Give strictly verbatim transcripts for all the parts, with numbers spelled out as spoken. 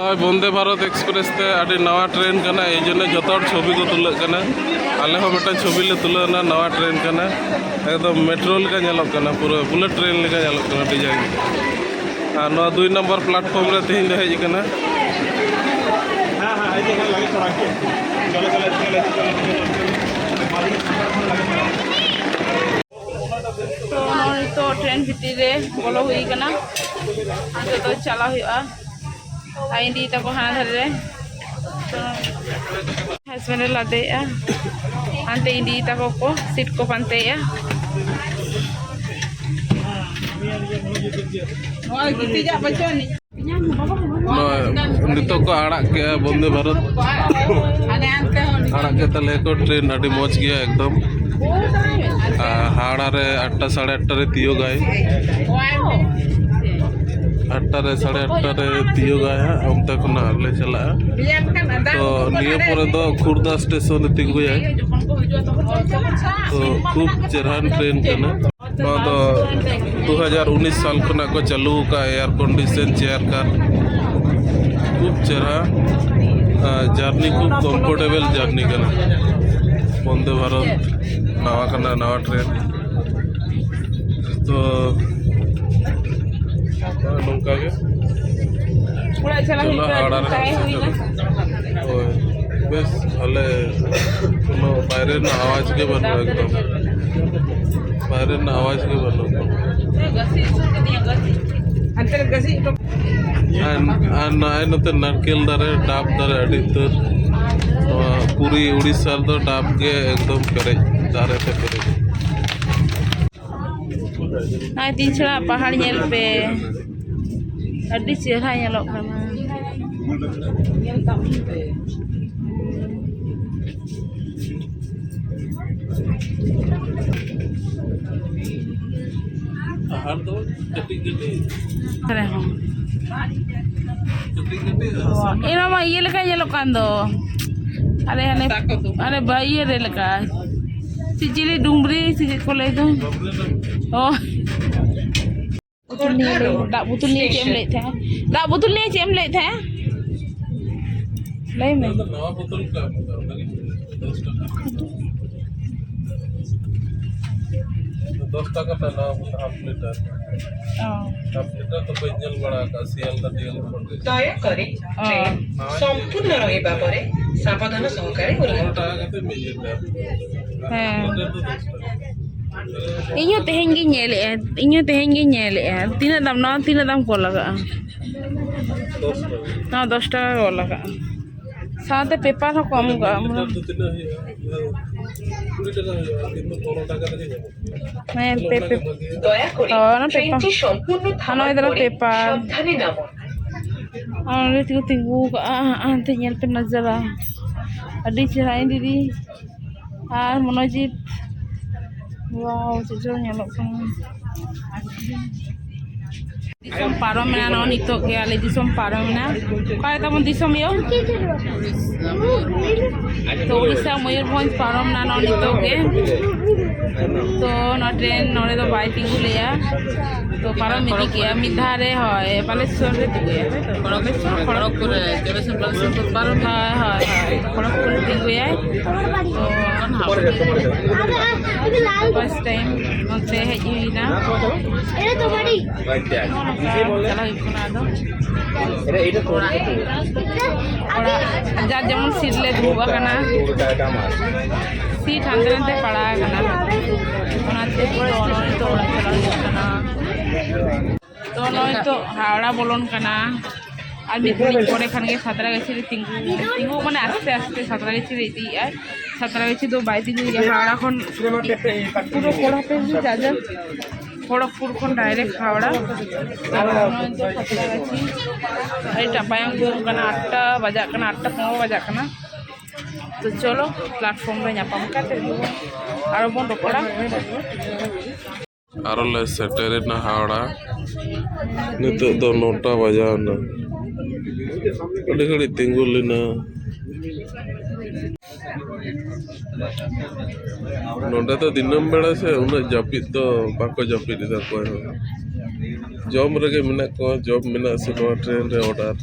ᱱᱚᱜᱼᱚᱭ ᱵᱚᱱᱫᱮ ᱵᱷᱟᱨᱚᱛ ᱮᱠᱥᱯᱨᱮᱥ ᱛᱮ ᱟᱹᱰᱤ ᱱᱟᱣᱟ ᱴᱨᱮᱱ ᱠᱟᱱᱟ, ᱮᱭ ᱡᱚᱱᱱᱚ ᱡᱚᱛᱚ ᱦᱚᱲ ᱪᱷᱚᱵᱤ ᱠᱚ ᱛᱩᱞᱟᱹᱜ ᱠᱟᱱᱟ᱾ ᱟᱞᱮ ᱦᱚᱸ ᱢᱤᱫᱴᱟᱝ ᱪᱷᱚᱵᱤ ᱞᱮ ᱛᱩᱞᱟᱹᱣ ᱮᱱᱟ, ᱱᱟᱣᱟ ᱴᱨᱮᱱ ᱠᱟᱱᱟ, ᱮᱠᱫᱚᱢ ᱢᱮᱴᱨᱳ ᱞᱮᱠᱟ ᱧᱮᱞᱚᱜ ᱠᱟᱱᱟ, ᱯᱩᱨᱟᱹ ᱵᱩᱞᱮᱴ ᱴᱨᱮᱱ ᱞᱮᱠᱟ ᱧᱮᱞᱚᱜ ᱠᱟᱱᱟ ᱰᱤᱡᱟᱭᱤᱱ᱾ ᱟᱨ ᱱᱚᱣᱟ ᱫᱩᱭ ᱱᱟᱢᱵᱟᱨ ᱯᱞᱟᱴᱯᱷᱚᱨᱢ ᱨᱮ ᱛᱮᱦᱮᱧ ᱞᱮ ᱦᱮᱡ ᱟᱠᱟᱱᱟ᱾ ᱛᱚ ᱱᱚᱜᱼᱚᱭ ᱱᱤᱛᱚᱜ ᱴᱨᱮᱱ ᱵᱷᱤᱛᱤᱨ ᱨᱮ ᱵᱚᱞᱚ ᱦᱩᱭ ᱠᱟᱱᱟ᱾ ᱱᱤᱛᱚᱜ ᱫᱚ ᱪᱟᱞᱟᱣ ᱦᱩᱭᱩᱜᱼᱟ᱾ ᱟᱨ ᱤᱧ ᱫᱤᱫᱤ ᱛᱟᱠᱚ ᱦᱟᱱᱟ ᱫᱷᱟᱨᱮ ᱨᱮ ᱦᱟᱥᱵᱮᱱᱰ ᱮ ᱞᱟᱫᱮᱭᱮᱜᱼᱟ᱾ ᱦᱟᱱᱛᱮ ᱤᱧ ᱫᱤᱫᱤ ᱛᱟᱠᱚ ᱠᱚ ᱥᱤᱴ ᱠᱚ ᱯᱟᱱᱛᱮᱭᱮᱜᱼᱟ᱾ ᱱᱚᱜᱼᱚᱭ ᱜᱤᱛᱤᱡᱟᱜ ᱵᱟᱹᱪᱩᱜ ᱟᱹᱱᱤᱡ᱾ ᱱᱚᱣᱟ ᱱᱤᱛᱚᱜ ᱠᱚ ᱟᱲᱟᱜ ᱠᱮᱜᱼᱟ ᱵᱚᱱᱫᱮ ᱵᱷᱟᱨᱚᱛ᱾ ᱟᱲᱟᱜ ᱠᱮᱫ ᱛᱟᱞᱮᱭᱟ ᱠᱚ ᱴᱨᱮᱱ, ᱟᱹᱰᱤ ᱢᱚᱡᱽ ᱜᱮᱭᱟ ᱮᱠᱫᱚᱢ᱾ ᱟᱨ ᱦᱟᱣᱲᱟ ᱨᱮ ᱟᱴᱴᱟ, ᱥᱟᱲᱮ ᱟᱴᱴᱟ ᱨᱮ ᱛᱤᱭᱳᱜᱟᱭ᱾ ᱟᱴᱴᱟ ᱨᱮ, ᱥᱟᱲᱮ ᱟᱴᱴᱟ ᱨᱮ ᱛᱤᱭᱳᱜᱟᱭ ᱦᱟᱸᱜ, ᱚᱱᱛᱮ ᱠᱷᱚᱱᱟᱜ ᱞᱮ ᱪᱟᱞᱟᱜᱼᱟ᱾ ᱛᱚ ᱱᱤᱭᱟᱹ ᱯᱚᱨᱮ ᱫᱚ ᱠᱷᱩᱨᱫᱟ ᱥᱴᱮᱥᱚᱱ ᱨᱮ ᱛᱤᱸᱜᱩᱭᱟᱭ᱾ ᱛᱚ ᱠᱷᱩᱵ ᱪᱮᱨᱦᱟᱱ ᱴᱨᱮᱱ ᱠᱟᱱᱟ᱾ ᱱᱚᱣᱟ ᱫᱚ ᱫᱩ ᱦᱟᱡᱟᱨ ᱩᱱᱤᱥ ᱥᱟᱞ ᱠᱷᱚᱱᱟᱜ ᱠᱚ ᱪᱟᱹᱞᱩ ᱟᱠᱟᱫᱼᱟ, ᱮᱭᱟᱨ ᱠᱚᱱᱰᱤᱥᱚᱱ ᱪᱮᱭᱟᱨ ᱠᱟᱨ᱾ ᱠᱷᱩᱵ ᱪᱮᱦᱨᱟ, ᱟᱨ ᱡᱟᱨᱱᱤ ᱠᱷᱩᱵ ᱠᱚᱢᱯᱷᱳᱨᱴᱮᱵᱚᱞ ᱡᱟᱨᱱᱤ ᱠᱟᱱᱟ ᱵᱚᱱᱫᱮ ᱵᱷᱟᱨᱚᱛ᱾ ᱱᱟᱣᱟ ᱠᱟᱱᱟ, ᱱᱟᱣᱟ ᱴᱨᱮᱱ᱾ ᱛᱚ ᱱᱚᱝᱠᱟ ᱜᱮ᱾ ᱚᱲᱟᱜ ᱪᱟᱞᱟᱜ ᱦᱩᱭᱩᱜ ᱠᱟᱱᱟ, ᱛᱟᱦᱮᱸ ᱦᱩᱭ ᱮᱱᱟ᱾ ᱦᱳᱭ, ᱵᱮᱥ ᱵᱷᱟᱞᱮ, ᱠᱳᱱᱳ ᱵᱟᱭᱨᱮ ᱨᱮᱱᱟᱜ ᱟᱣᱟᱡᱽ ᱜᱮ ᱵᱟᱹᱱᱩᱜᱼᱟ ᱮᱠᱫᱚᱢ᱾ ᱵᱟᱭᱨᱮ ᱨᱮᱱᱟᱜ ᱟᱣᱟᱡᱽ ᱜᱮ ᱵᱟᱹᱱᱩᱜᱼᱟ᱾ ᱦᱟᱱᱛᱮ ᱨᱮ ᱜᱟᱹᱥᱤ ᱦᱚᱴᱚ᱾ ᱟᱨ, ᱟᱨ ᱱᱚᱜᱼᱚᱭ ᱱᱚᱛᱮ ᱱᱟᱨᱠᱮᱞ ᱫᱟᱨᱮ, ᱰᱟᱵ ᱫᱟᱨᱮ ᱟᱹᱰᱤ ᱩᱛᱟᱹᱨ᱾ ᱱᱚᱣᱟ ᱯᱩᱨᱤ ᱩᱲᱤᱥᱥᱟ ᱨᱮᱫᱚ ᱰᱟᱵ ᱜᱮ ᱮᱠᱫᱚᱢ ᱯᱮᱨᱮᱡ, ᱫᱟᱨᱮ ᱛᱮ ᱯᱮᱨᱮᱡ᱾ ᱱᱚᱜᱼᱚᱭ ᱛᱤᱱ ᱪᱷᱚᱲᱟ ᱯᱟᱦᱟᱲ ᱧᱮᱞ ᱯᱮ, ᱟᱹᱰᱤ ᱪᱮᱦᱨᱟ ᱧᱮᱞᱚᱜ ᱠᱟᱱᱟ᱾ ᱯᱟᱦᱟᱲ ᱫᱚ ᱠᱟᱹᱴᱤᱡ ᱠᱟᱹᱴᱤᱡ᱾ ᱟᱨᱮ ᱦᱚᱸ᱾ ᱠᱟᱹᱴᱤᱡ ᱠᱟᱹᱴᱤᱡ ᱦᱟᱥᱟ᱾ ᱮᱱᱟ ᱢᱟ ᱤᱭᱟᱹ ᱞᱮᱠᱟ ᱧᱮᱞᱚᱜ ᱠᱟᱱ ᱫᱚ᱾ ᱟᱞᱮ ᱦᱟᱱᱮ, ᱫᱟᱜ ᱠᱚ ᱫᱚ᱾ ᱦᱟᱱᱮ ᱵᱟ-, ᱤᱭᱟᱹ ᱨᱮ ᱞᱮᱠᱟ᱾ ᱪᱮᱫ ᱪᱤᱞᱤ ᱰᱩᱝᱨᱤ ᱥᱮ ᱪᱮᱫ ᱠᱚ ᱞᱟᱹᱭ ᱫᱚ? ᱚ᱾ ᱵᱳᱛᱚᱞ ᱱᱤᱭᱮ ᱞᱟᱹᱭ ᱢᱮ᱾ ᱫᱟᱜ ᱵᱳᱛᱚᱞ ᱱᱤᱭᱮ ᱪᱮᱫ ᱮᱢ ᱞᱟᱹᱭᱮᱫ ᱛᱟᱦᱮᱸᱜᱼᱟ? ᱫᱟᱜ ᱵᱳᱛᱚᱞ ᱱᱤᱭᱮ ᱪᱮᱫ ᱮᱢ ᱞᱟᱹᱭᱮᱫ ᱛᱟᱦᱮᱸᱜᱼᱟ? ᱞᱟᱹᱭ ᱢᱮ᱾ ᱱᱚᱣᱟ ᱫᱚ ᱱᱟᱣᱟ ᱵᱳᱛᱚᱞ ᱠᱟᱱᱟ, ᱚᱱᱟ ᱜᱮ ᱫᱚᱥ ᱴᱟᱠᱟ᱾ ᱫᱚᱥ ᱴᱟᱠᱟ ᱛᱮ ᱱᱟᱣᱟ ᱵᱳᱛᱚᱞ ᱦᱟᱯ ᱞᱤᱴᱟᱨ᱾ ᱚ᱾ ᱦᱟᱯ ᱞᱤᱴᱟᱨ ᱫᱚ ᱵᱟᱹᱧ ᱧᱮᱞ ᱵᱟᱲᱟ ᱟᱠᱟᱫᱼᱟ, ᱥᱤᱭᱟᱞᱫᱟ ᱴᱤᱭᱟᱞᱫᱟ ᱠᱷᱚᱱ ᱜᱮ᱾ ᱫᱟᱭᱟ ᱠᱚᱨᱮ ᱚ᱾ ᱴᱨᱮᱱ ᱥᱚᱢᱯᱩᱨᱱ ᱨᱚᱦᱮᱵᱟ ᱯᱚᱨᱮ ᱥᱟᱵᱚᱫᱷᱟᱱ ᱥᱚᱦᱚᱠᱟᱨᱮ ᱯᱚᱱᱨᱚ ᱳᱞᱷᱟᱱ ᱴᱟᱠᱟ ᱠᱟᱛᱮ ᱢᱤᱫ ᱞᱤᱴᱟᱨ᱾ ᱦᱮᱸ᱾ ᱦᱟᱯ ᱞᱤᱴᱟᱨ ᱫᱚ ᱫᱚᱥ ᱴᱟᱠᱟ᱾ ᱤᱧ ᱦᱚᱸ ᱛᱮᱦᱮᱧ ᱜᱤᱧ ᱧᱮᱞᱮᱜᱼᱟ, ᱤᱧ ᱦᱚᱸ ᱛᱮᱦᱮᱧ ᱜᱤᱧ ᱧᱮᱞᱮᱜᱼᱟ᱾ ᱛᱤᱱᱟᱹᱜ ᱫᱟᱢ ᱱᱚᱣᱟ? ᱛᱤᱱᱟᱹᱜ ᱫᱟᱢ ᱠᱚ ᱞᱟᱜᱟᱜᱼᱟ? ᱫᱚᱥ ᱴᱟᱠᱟ᱾ ᱱᱚᱣᱟ ᱫᱚᱥ ᱴᱟᱠᱟ ᱠᱚ ᱞᱟᱜᱟᱜᱼᱟ᱾ ᱥᱟᱶᱛᱮ ᱯᱮᱯᱟᱨ ᱦᱚᱸ ᱠᱚ ᱮᱢ ᱠᱟᱜᱼᱟ᱾ ᱢᱤᱫ ᱞᱤᱴᱟᱨ ᱫᱚ ᱛᱤᱱᱟᱹᱜ ᱦᱩᱭᱩᱜᱼᱟ? ᱠᱩᱲᱤ ᱴᱟᱠᱟ ᱦᱩᱭᱩᱜᱼᱟ, ᱠᱤᱱᱛᱩ ᱯᱚᱱᱨᱚ ᱴᱟᱠᱟ ᱛᱮᱜᱮ ᱧᱟᱢᱚᱜᱼᱟ᱾ ᱦᱮᱸ, ᱯᱮ, ᱯᱮ᱾ ᱫᱚᱭᱟ ᱠᱚᱨᱮ ᱦᱳᱭ, ᱚᱱᱟ ᱴᱨᱮᱱ ᱯᱮᱯᱟᱨ᱾ ᱴᱤ ᱥᱚᱢᱯᱩᱨᱱᱚ ᱦᱟᱱᱟ ᱛᱷᱟᱢᱟᱣ ᱫᱚ ᱯᱚᱨᱮ ᱯᱮᱯᱟᱨ᱾ ᱥᱟᱵᱫᱷᱟᱱᱤ ᱱᱟᱢᱚᱱ᱾ ᱟᱨ ᱚᱸᱰᱮ ᱛᱤᱸᱜᱩ, ᱛᱤᱸᱜᱩ ᱠᱟᱜᱼᱟ, ᱦᱟᱱᱛᱮ ᱧᱮᱞ ᱯᱮ ᱱᱟᱡᱟᱨᱟ᱾ ᱟᱹᱰᱤ ᱪᱮᱦᱨᱟ, ᱤᱧ ᱫᱤᱫᱤ ᱟᱨ ᱢᱚᱱᱳᱡᱤᱛ᱾ ᱣᱟᱣ, ᱪᱮᱫ ᱪᱚ ᱧᱮᱞᱚᱜ ᱠᱟᱱᱟ᱾ ᱫᱤᱥᱚᱢ ᱯᱟᱨᱚᱢᱮᱱᱟ, ᱱᱚᱜᱼᱚ ᱱᱤᱛᱚᱜ ᱜᱮ ᱟᱞᱮ ᱫᱤᱥᱚᱢ ᱯᱟᱨᱚᱢᱮᱱᱟ᱾ ᱚᱠᱟᱨᱮ ᱛᱟᱵᱚᱱ ᱫᱤᱥᱚᱢ ᱭᱳ? ᱛᱚ, ᱩᱲᱤᱥᱥᱟ ᱢᱚᱭᱩᱨᱵᱷᱚᱸᱡᱽ ᱯᱟᱨᱚᱢ ᱱᱟ ᱱᱚᱜᱼᱚ ᱱᱤᱛᱚᱜ ᱜᱮ᱾ ᱛᱚ, ᱱᱚᱣᱟ ᱴᱨᱮᱱ ᱱᱚᱰᱮ ᱫᱚ ᱵᱟᱭ ᱛᱤᱸᱜᱩ ᱞᱮᱜᱼᱟ᱾ ᱛᱚ, ᱯᱟᱨᱚᱢ ᱤᱫᱤ ᱠᱮᱜᱼᱟ ᱢᱤᱫ ᱫᱷᱟᱣ ᱨᱮ, ᱦᱳᱭ, ᱵᱟᱞᱮᱥᱚᱨ ᱨᱮ ᱛᱤᱸᱜᱩᱭᱟ, ᱛᱟᱭ ᱛᱚ? ᱵᱟᱞᱮᱥᱚᱨ, ᱠᱷᱚᱲᱚᱜᱽᱯᱩᱨ ᱨᱮ, ᱪᱚᱱᱫᱨᱚᱥᱮᱠᱷᱚᱨ ᱯᱟᱨᱚᱢ᱾ ᱦᱳᱭ, ᱦᱳᱭ, ᱦᱳᱭ, ᱠᱷᱚᱲᱚᱜᱽᱯᱩᱨ ᱨᱮ ᱛᱤᱸᱜᱩᱭᱟᱭ᱾ ᱛᱚ, ᱚᱱᱟ ᱦᱟᱣᱲᱟ᱾ ᱯᱷᱟᱥᱴ ᱴᱟᱭᱤᱢ ᱱᱚᱛᱮ ᱦᱮᱡ ᱦᱩᱭᱱᱟ᱾ ᱱᱚᱜᱼᱚ ᱱᱚᱝᱠᱟ ᱪᱟᱞᱟᱣ ᱦᱩᱭᱩᱜ ᱠᱟᱱᱟ ᱟᱫᱚ᱾ ᱚᱲᱟᱜ, ᱚᱲᱟᱜ ᱡᱟᱨ ᱡᱮᱢᱚᱱ ᱥᱤᱴ ᱞᱮ ᱫᱩᱲᱩᱵ ᱟᱠᱟᱱᱟ᱾ ᱥᱤᱴ ᱦᱟᱱᱛᱮ ᱱᱟᱛᱮ ᱯᱟᱲᱟᱣ ᱟᱠᱟᱱᱟ᱾ ᱚᱱᱟᱛᱮ ᱱᱤᱛᱚᱜ ᱱᱚᱜᱼᱚᱭ ᱱᱤᱛᱚᱜ ᱚᱲᱟᱜ ᱪᱟᱞᱟᱣ ᱦᱩᱭᱩᱜ ᱠᱟᱱᱟ᱾ ᱛᱚ ᱱᱚᱜᱼᱚᱭ ᱱᱤᱛᱚᱜ ᱦᱟᱣᱲᱟ ᱵᱚᱞᱚᱱ ᱠᱟᱱᱟ᱾ ᱟᱨ ᱢᱤᱫ ᱜᱷᱟᱹᱲᱤᱡ ᱯᱚᱨᱮ ᱠᱷᱟᱱ ᱜᱮ ᱥᱟᱸᱛᱨᱟᱜᱟᱹᱪᱷᱤ ᱨᱮ ᱛᱤᱸᱜᱩ, ᱛᱤᱸᱜᱩ ᱢᱟᱱᱮ ᱟᱥᱛᱮ ᱟᱥᱛᱮ ᱥᱟᱸᱛᱨᱟᱜᱟᱹᱪᱷᱤ ᱨᱮ ᱤᱫᱤᱭᱮᱫᱼᱟᱭ᱾ ᱥᱟᱸᱛᱨᱟᱜᱟᱹᱪᱷᱤ ᱫᱚ ᱵᱟᱭ ᱛᱤᱸᱜᱩᱭᱮᱫᱼᱟ, ᱦᱟᱣᱲᱟ ᱠᱷᱚᱱ ᱯᱩᱨᱟᱹ ᱠᱚᱲᱟᱯᱮ ᱡᱟᱡᱟ ᱠᱷᱚᱲᱚᱜᱽᱯᱩᱨ ᱠᱷᱚᱱ ᱰᱟᱭᱨᱮᱠᱴ ᱦᱟᱣᱲᱟ᱾ ᱟᱨ ᱱᱚᱜᱼᱚᱭ ᱱᱤᱛᱚᱜ ᱥᱟᱸᱛᱨᱟᱜᱟᱹᱪᱷᱤ ᱟᱹᱰᱤᱴᱟᱜ ᱵᱟᱭᱟᱝ ᱵᱩᱡᱷᱟᱹᱜ ᱠᱟᱱᱟ, ᱟᱴᱴᱟ ᱵᱟᱡᱟᱜ ᱠᱟᱱᱟ, ᱟᱴᱴᱟ ᱯᱚᱱᱨᱚ ᱵᱟᱡᱟᱜ ᱠᱟᱱᱟ᱾ ᱛᱚ ᱪᱚᱞᱚ ᱯᱞᱟᱴᱯᱷᱚᱨᱢ ᱨᱮ ᱧᱟᱯᱟᱢ ᱠᱟᱛᱮ ᱟᱨᱚ ᱵᱚᱱ ᱨᱚᱯᱚᱲᱟ᱾ ᱟᱨᱚ ᱞᱮ ᱥᱮᱴᱮᱨᱮᱱᱟ ᱦᱟᱣᱲᱟ᱾ ᱱᱤᱛᱚᱜ ᱫᱚ ᱱᱚᱴᱟ ᱵᱟᱡᱟᱣ ᱮᱱᱟ᱾ ᱟᱹᱰᱤ ᱜᱷᱟᱹᱲᱤᱡ ᱛᱤᱸᱜᱩ ᱞᱮᱱᱟ᱾ ᱱᱚᱰᱮ ᱫᱚ ᱫᱤᱱᱟᱹᱢ ᱵᱮᱲᱟ ᱥᱮ ᱩᱱᱟᱹᱜ ᱡᱟᱹᱯᱤᱫ ᱫᱚ ᱵᱟᱠᱚ ᱡᱟᱹᱯᱤᱫ ᱮᱫᱟ ᱚᱠᱚᱭ ᱦᱚᱸ᱾ ᱡᱚᱢ ᱨᱮᱜᱮ ᱢᱮᱱᱟᱜ ᱠᱚᱣᱟ, ᱡᱚᱢ ᱢᱮᱱᱟᱜ ᱥᱮ ᱱᱚᱣᱟ ᱴᱨᱮᱱ ᱨᱮ ᱚᱰᱟᱨ᱾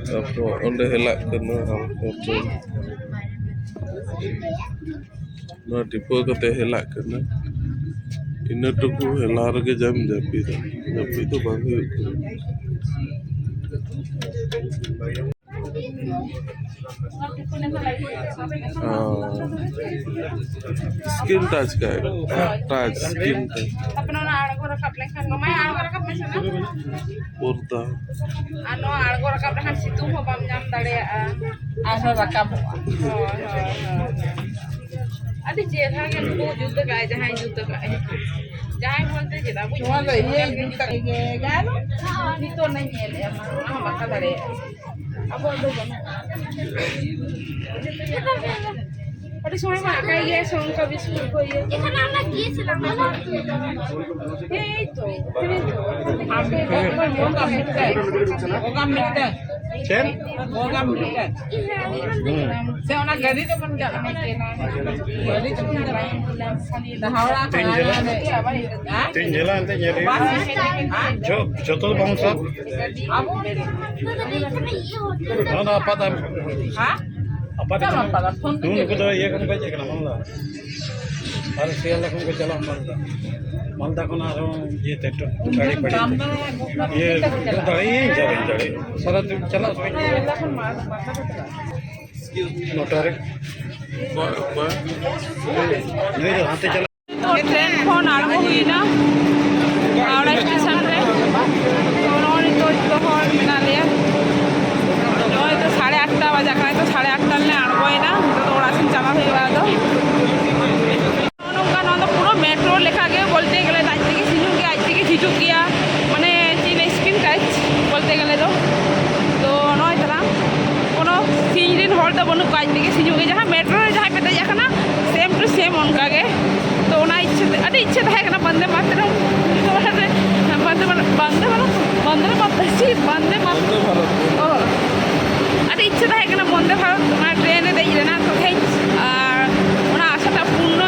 ᱛᱟᱨᱯᱚᱨ ᱚᱸᱰᱮ ᱦᱮᱞᱟᱜ ᱠᱟᱱᱟ ᱦᱟᱞᱠᱟ ᱪᱚᱝ᱾ ᱱᱚᱣᱟ ᱴᱤᱯᱟᱹᱣ ᱠᱟᱛᱮ ᱦᱮᱞᱟᱜ ᱠᱟᱱᱟ᱾ ᱤᱱᱟᱹ ᱴᱩᱠᱩ ᱦᱮᱞᱟᱣ ᱨᱮᱜᱮ ᱡᱟᱢ ᱡᱟᱹᱯᱤᱫᱟ᱾ ᱡᱟᱹᱯᱤᱫ ᱫᱚ ᱵᱟᱝ ᱦᱩᱭᱩᱜ ᱠᱟᱱᱟ᱾ ᱚ᱾ Screen touch ᱠᱟᱜ, touch screen touch᱾ ᱟᱯᱮ ᱱᱚᱣᱟ ᱟᱬᱜᱚ ᱨᱟᱠᱟᱵ ᱞᱮᱱᱠᱷᱟᱱ, ᱢᱟᱢᱟᱭ ᱟᱬᱜᱚ ᱨᱟᱠᱟᱵ ᱢᱮᱥᱮ ᱱᱟ᱾ ᱯᱚᱨᱫᱟ᱾ ᱟᱨ ᱱᱚᱣᱟ ᱟᱬᱜᱚ ᱨᱟᱠᱟᱵ ᱞᱮᱠᱷᱟᱱ ᱥᱤᱛᱩᱝ ᱦᱚᱸ ᱵᱟᱢ ᱧᱟᱢ ᱫᱟᱲᱮᱭᱟᱜᱼᱟ᱾ ᱟᱨᱦᱚᱸ ᱨᱟᱠᱟᱵᱚᱜᱼᱟ᱾ ᱦᱳᱭ, ᱦᱳᱭ, ᱦᱳᱭ᱾ ᱟᱹᱰᱤ ᱪᱮᱦᱨᱟ ᱜᱮ ᱱᱩᱠᱩ ᱡᱩᱛ ᱟᱠᱟᱫᱼᱟᱭ, ᱡᱟᱦᱟᱸᱭ ᱡᱩᱛ ᱟᱠᱟᱫᱼᱟᱭ᱾ ᱡᱟᱦᱟᱸᱭ ᱵᱚᱞᱛᱮ ᱪᱮᱫᱟᱜ ᱵᱩᱡᱽ ᱱᱚᱣᱟ ᱫᱚ ᱤᱭᱟᱹ ᱡᱩᱛ ᱟᱠᱟᱫ ᱜᱮ, ᱜᱟᱱᱚᱜ? ᱱᱤᱛᱚᱜ ᱱᱟᱧ ᱧᱮᱞᱮᱫᱼᱟ, ᱢᱟ, ᱚᱱᱟ ᱦᱚᱸ ᱵᱟᱠᱟ ᱫᱟᱲᱮᱭᱟᱜᱼᱟ᱾ ᱟᱵᱚᱣᱟᱜ ᱫᱚ ᱵᱟᱹᱱᱩᱜᱼᱟ᱾ ᱟᱹᱰᱤ ᱥᱚᱢᱚᱭ ᱢᱟ ᱟᱠᱟᱭ ᱜᱮᱭᱟ ᱥᱮ ᱚᱱᱠᱟ ᱵᱤᱥᱠᱩᱴ ᱠᱚ ᱤᱭᱟᱹ ᱠᱚ᱾ ᱮᱠᱷᱟᱱ ᱟᱢ ᱫᱚ ᱜᱤᱭᱮ ᱥᱮ ᱵᱟᱝ? ᱮᱭ ᱛᱚ, ᱮᱭ ᱛᱚ᱾ ᱟᱢ ᱫᱚ ᱵᱚᱜᱟ ᱢᱤᱫᱴᱟᱝ, ᱵᱚᱜᱟ ᱢᱤᱫᱴᱟᱝ᱾ ᱪᱮᱫ? ᱵᱚᱜᱟ ᱢᱤᱫᱴᱟᱝ᱾ ᱦᱩᱸ᱾ ᱥᱮ ᱚᱱᱟ ᱜᱟᱹᱰᱤ ᱛᱮᱵᱚᱱ ᱪᱟᱞᱟᱜᱼᱟ? ᱜᱟᱹᱰᱤ ᱛᱮᱵᱚᱱ ᱪᱟᱞᱟᱜᱼᱟ᱾ ᱦᱟᱣᱲᱟ ᱛᱤᱧ ᱠᱷᱚᱱᱟᱜ ᱡᱷᱟᱹᱞᱟ? ᱦᱟᱸᱰᱮ, ᱦᱮᱸ? ᱛᱤᱧ ᱡᱷᱟᱹᱞᱟ ᱮᱱᱛᱮ ᱧᱮᱞ ᱦᱩᱭᱩᱜᱼᱟ᱾ ᱵᱟᱥ ᱥᱴᱮᱥᱚᱱ ᱨᱮ? ᱦᱮᱸ? ᱡᱷᱚ-, ᱡᱷᱚᱛᱚ ᱫᱚ ᱵᱟᱝ ᱥᱟᱵ᱾ ᱟᱵᱚ? ᱱᱚᱣᱟ ᱫᱚ ᱟᱯᱟᱛ ᱟᱢ᱾ ᱦᱮᱸ? ᱟᱯᱟᱛ ᱪᱟᱞᱟᱜ ᱟᱢ ᱯᱟᱞᱟ, ᱯᱷᱳᱱ ᱛᱮ ᱱᱩᱠᱩ ᱫᱚ ᱤᱭᱟᱹ ᱠᱷᱚᱱ ᱠᱚ ᱦᱮᱡ ᱟᱠᱟᱱᱟ, ᱢᱟᱞᱫᱟ᱾ ᱟᱨ ᱥᱤᱭᱟᱞᱫᱟ ᱠᱷᱚᱱ ᱠᱚ ᱪᱟᱞᱟᱜᱼᱟ ᱢᱟᱞᱫᱟ᱾ ᱢᱟᱞᱫᱟ ᱠᱷᱚᱱ ᱟᱨᱦᱚᱸ ᱤᱭᱟᱹ ᱛᱮ, ᱴᱚ-, ᱜᱟᱹᱲᱤ ᱯᱟᱹᱲᱤ ᱛᱮ᱾ ᱤᱭᱟᱹ, ᱫᱟᱲᱮᱭᱟᱹᱧ ᱪᱟᱞᱟᱜ, ᱫᱟᱲᱮᱭᱟᱹᱧ᱾ ᱥᱟᱨᱟ ᱫᱤᱱ ᱪᱟᱞᱟᱜ ᱥᱚᱢᱚᱭ ᱱᱚᱴᱟ ᱨᱮ᱾ ᱱᱩᱭ ᱫᱚ ᱦᱟᱱᱛᱮ ᱪᱟᱞᱟᱜ᱾ ᱛᱚ ᱴᱨᱮᱱ ᱠᱷᱚᱱ ᱟᱬᱜᱚ ᱦᱩᱭᱱᱟ ᱦᱟᱣᱲᱟ ᱥᱴᱮᱥᱚᱱ ᱨᱮ᱾ ᱛᱚ ᱱᱚᱜᱼᱚᱭ ᱱᱤᱛᱚᱜ ᱡᱚᱛᱚ ᱦᱚᱲ ᱢᱮᱱᱟᱜ ᱞᱮᱭᱟ᱾ ᱱᱚᱜᱼᱚᱭ ᱛᱚ ᱥᱟᱲᱮ ᱟᱴᱴᱟ ᱵᱟᱡᱟᱜ ᱠᱟᱱᱟ, ᱛᱚ ᱥᱟᱲᱮ ᱟᱴᱴᱟ ᱨᱮᱞᱮ ᱟᱬᱜᱚᱭᱮᱱᱟ᱾ ᱱᱤᱛᱚᱜ ᱫᱚ ᱚᱲᱟᱜ ᱥᱮᱱ ᱪᱟᱞᱟᱜ ᱦᱩᱭᱩᱜᱼᱟ ᱟᱫᱚ᱾ ᱱᱚᱜᱼᱚ ᱱᱚᱝᱠᱟ, ᱱᱚᱣᱟ ᱫᱚ ᱯᱩᱨᱟᱹ ᱢᱮᱴᱨᱳ ᱞᱮᱠᱟ ᱜᱮ ᱵᱚᱞᱛᱮ ᱜᱮᱞᱮ, ᱟᱡ ᱛᱮᱜᱮ ᱦᱤᱡᱩᱜ ᱜᱮᱭᱟ, ᱟᱡ ᱛᱮᱜᱮ ᱦᱤᱡᱩᱜ ᱜᱮᱭᱟ, ᱢᱟᱱᱮ ᱪᱮᱫ ᱞᱮ screen touch ᱵᱚᱞᱛᱮ ᱜᱮᱞᱮ ᱫᱚ᱾ ᱛᱚ ᱱᱚᱜᱼᱚᱭ ᱛᱟᱞᱟᱝ ᱠᱳᱱᱳ ᱥᱤᱧ ᱨᱮᱱ ᱦᱚᱲ ᱫᱚ ᱵᱟᱹᱱᱩᱜ ᱠᱚᱣᱟ, ᱟᱡ ᱛᱮᱜᱮ ᱦᱤᱡᱩᱜ ᱜᱮ, ᱡᱟᱦᱟᱸ ᱢᱮᱴᱨᱳ ᱨᱮ ᱡᱟᱦᱟᱸᱭ ᱯᱮ ᱫᱮᱡ ᱟᱠᱟᱱᱟ, same to same ᱚᱱᱠᱟ ᱜᱮ᱾ ᱛᱚ ᱚᱱᱟ ᱤᱪᱪᱷᱟᱹ ᱛᱮ, ᱟᱹᱰᱤ ᱤᱪᱪᱷᱟᱹ ᱛᱟᱦᱮᱸ ᱠᱟᱱᱟ ᱵᱚᱱᱫᱮ ᱢᱟᱛᱨᱚᱢ ᱨᱮ, ᱵᱚᱱᱫᱮ ᱢᱟᱛᱨᱚᱢ, ᱵᱚᱱᱫᱮ ᱢᱟᱛᱨᱚᱢ, ᱪᱮᱫ ᱵᱚᱱᱫᱮ ᱢᱟᱛᱨᱚᱢ? ᱚ, ᱟᱹᱰᱤ ᱤᱪᱪᱷᱟᱹ ᱛᱟᱦᱮᱸ ᱠᱟᱱᱟ ᱵᱚᱱᱫᱮ ᱵᱷᱟᱨᱚᱛ ᱚᱱᱟ ᱴᱨᱮᱱ ᱨᱮ ᱫᱮᱡ ᱨᱮᱱᱟᱜ, ᱛᱚ ᱛᱮᱦᱮᱧ, ᱟᱨ ᱚᱱᱟ ᱟᱥᱟᱴᱟᱜ ᱯᱩᱨᱱᱚ